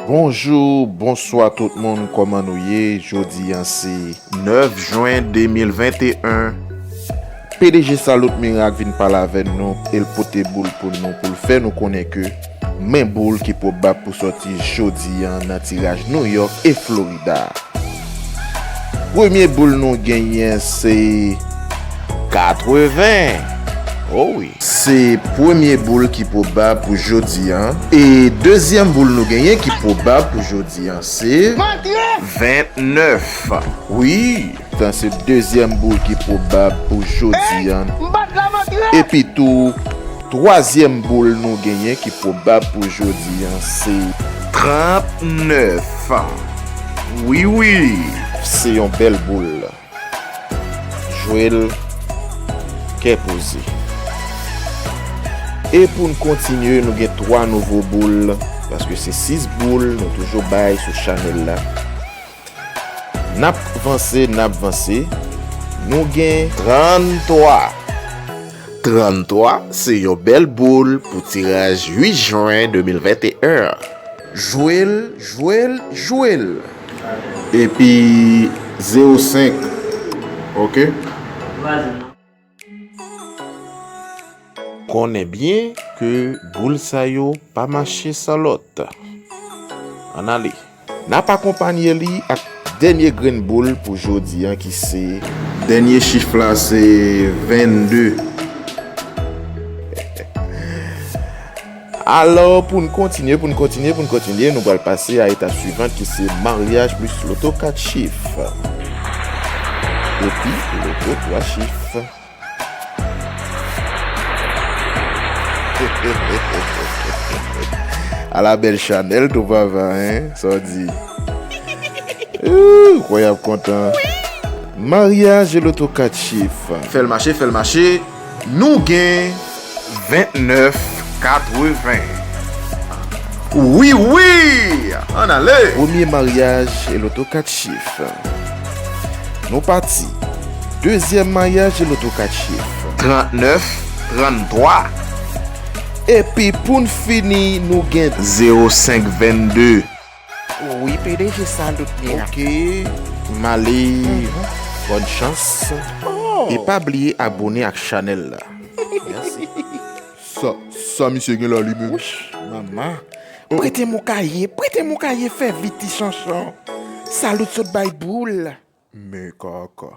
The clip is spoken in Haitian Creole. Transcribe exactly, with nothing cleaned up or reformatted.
Bonjou, bonswa tout moun, kòman nou ye? Jodi a se nèf jen de mil venteyen. P D G Salot Mirak vin pale avè nou, e l pote boul pou nou, pou l fè nou konnen ke men boul ki pwobab pou sòti jodi a nan tiraj New York e Florida. Premye boul nou genyen se katreven. Oh wi. Se premye boul ki pwobab pou jodi a. E dezyèm boul nou genyen ki pwobab pou jodi a se ventnèf. Wi, sa se dezyèm boul ki pwobab pou jodi a. Epi tou, twazyèm boul nou genyen ki pwobab pou jodi a se trannèf. Wi, wi. Se yon bèl boul. Jwe l kè poze. E pou n kontinye, nou gen twa nouvo boul, paske se sis boul nou toujou bay sou chanèl la. N ap vanse, n ap vanse. Nou gen tranntwa. Tranntwa se yon bèl boul pou tiraj uit jen de mil venteyen an. Jwe l, jwe l, jwe l. Epi zewo senk. Oke. Konnen byen ke boul sa yo pa mache san lòt. Ann ale. N ap akonpanye li ak dènye grenn boul pou jodi a ki se. Dènye chif la se vennde. Alò, pou n kontinye, pou n kontinye, pou n kontinye, nou pral pase a etap swivan ki se maryaj plis loto kat chif. Epi loto twa chif. Ala bèl chanèl tou papa, en? Sa w di? Ooh, kwè y ap kontan. Maryaj e loto kat chif. Fè l mache, fè l mache. Nou gen ventnèf katreven. Wi, wi! Ann ale! Premye maryaj e loto kat chif. Nou pati. Dezyèm maryaj e loto kat chif. Trannèf tranntwa. Epi pou n fini, nou gen zewo senk vennde. Wi, P D G Salot Mirak. Oke, m ale. Bòn chans. Oh. E pa bliye abone ak chanèl la. Mèsi. Sa, sa misye gen la li menm? Wouch, manman. Oh. Prete m yon kaye, prete m yon kaye, fè vit ti chanchon. Salot sot bay boul. Men kaka.